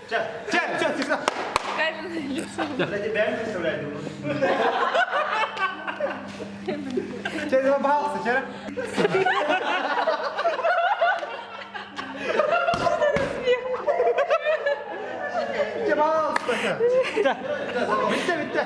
Чэ, чэ, чэ, чэ. Каменное лицо. Кстати, бэйэм представляю, думаю. Чэ, пожалуйста, чэ. Чэ, пожалуйста. Чэ, бүттэ, бүттэ.